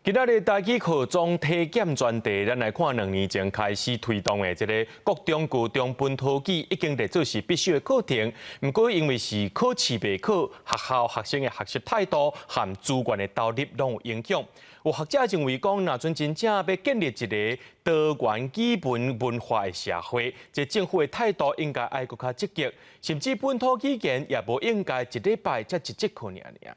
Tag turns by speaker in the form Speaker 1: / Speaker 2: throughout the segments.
Speaker 1: 今仔日台語課總體檢專題，咱來看2年前開始推動的這个國中、高中本土語已經列做是必修的課程。毋過因為是考試袂考，學校學生的學習態度和資源的投入攏有影響。有學者認為講，若陣真正欲建立一个多元語文文化的社會，這政府的態度應該愛閣較積極，甚至本土語言也無應該一禮拜才一節課爾爾。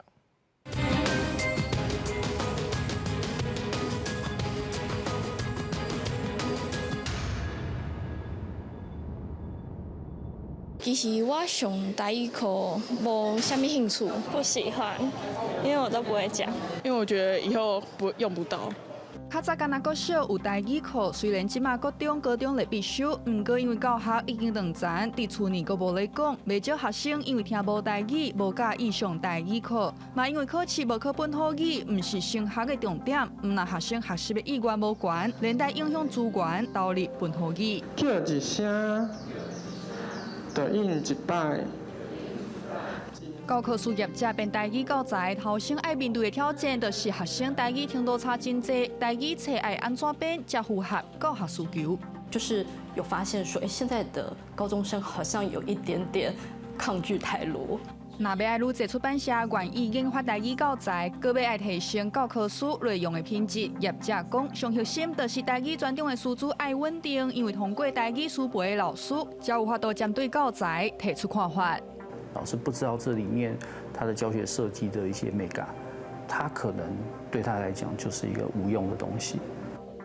Speaker 2: 其實我上台語課無啥物興趣，
Speaker 3: 不喜歡，因為我都不會講。
Speaker 4: 因為我覺得以後不用不到。
Speaker 5: 較早干焦國小有台語課，雖然這馬國中、高中咧必修，毋過因為教學已經斷層，佇厝內閣無咧講，袂少學生因為聽無台語，無佮意上台語課，嘛因為考試無考本土語，毋是升學的重點，毋但學生學習的意願無懸，連帶影響資源投入本土語。
Speaker 6: 叫一聲，就應一擺。
Speaker 5: 教科書業者編台語教材，頭先愛面對的挑戰，就是學生台語程度差真濟，台語冊愛按怎編才符合教學需求。
Speaker 7: 就是有發現說，欸，現在的高中生好像有一點點抗拒台羅。
Speaker 5: 若欲愛愈濟出版社願意研發台語教材，閣欲愛提升教科書內容的品質。業者講，上核心就是台語專長的師資愛穩定，因為通過台語師培的老師，才有法度針對教材提出看法。
Speaker 8: 老師不知道這裡面他的教學設計的一些眉角，他可能對他來講就是一個無用的東西。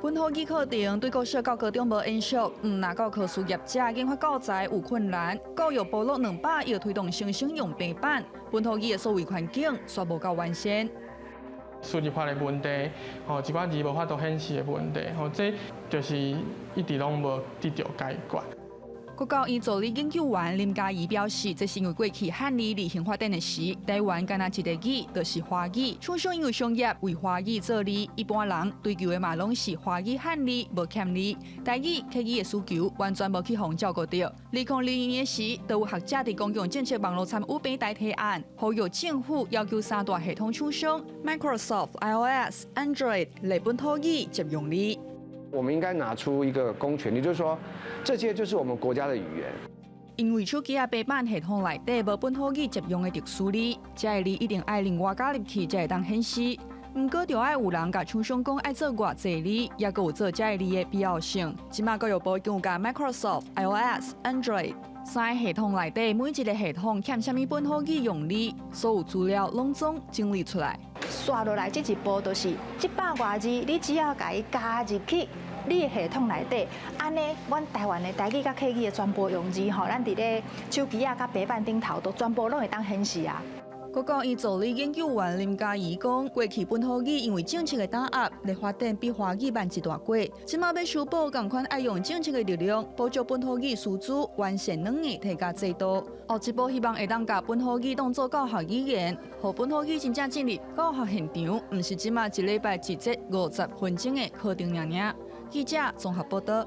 Speaker 5: 本土語課程對國小到高中無延續，毋但教科書業者研發教材有困難，教育部落200億推動新生用平板，本土語的數位環境煞無夠完善。
Speaker 6: 輸入法的問題，吼，一寡字無法度顯示的問題，吼，這就是一直攏無得著解決。
Speaker 5: 國教院助理研究員林嘉怡表示，這是因為過去漢字流行發展的時，台灣干焦一个語，就是華語。廠商因為商業為華語做字，一般人追求的嘛攏是華語漢字，無欠字。台語客語的需求完全無去予照顧著。2022年時，就有學者佇公共政策網路參與平台提案，呼籲政府要求三大系統廠商 Microsoft、iOS、Android 列本土語接用字。
Speaker 9: 我們應該拿出一個公權力，就是說，這些就是我們國家的語言。
Speaker 5: 因為手機仔平板系統內底無本土語接用的特殊字，這个字一定愛另外加入去才會當顯示。毋過，著愛有人共廠商講愛做偌濟字，猶閣有做這个字的必要性。這馬教育部已經有共 Microsoft、iOS、Android 三个系統內底每一个系統欠啥物本土語用字，所有資料攏總整理出來。
Speaker 10: 紲落來這一步就是這百外字，你只要共伊加入去你的系統內底，按呢，阮台灣的台語佮客語的全部用字吼，咱佇咧手機仔佮平板頂頭都全部攏會當顯示啊。
Speaker 5: 國教院助理研究員林嘉怡講，過去本土語因為政策的打壓，咧發展比華語慢一大截。這馬欲修補仝款，愛用政策的力量，補助本土語師資，完善軟硬體佮制度。後一步希望會當共本土語當做教學語言，予本土語真正進入教學現場，毋是這馬一禮拜一節50分鐘的課程爾爾。記者綜合報導。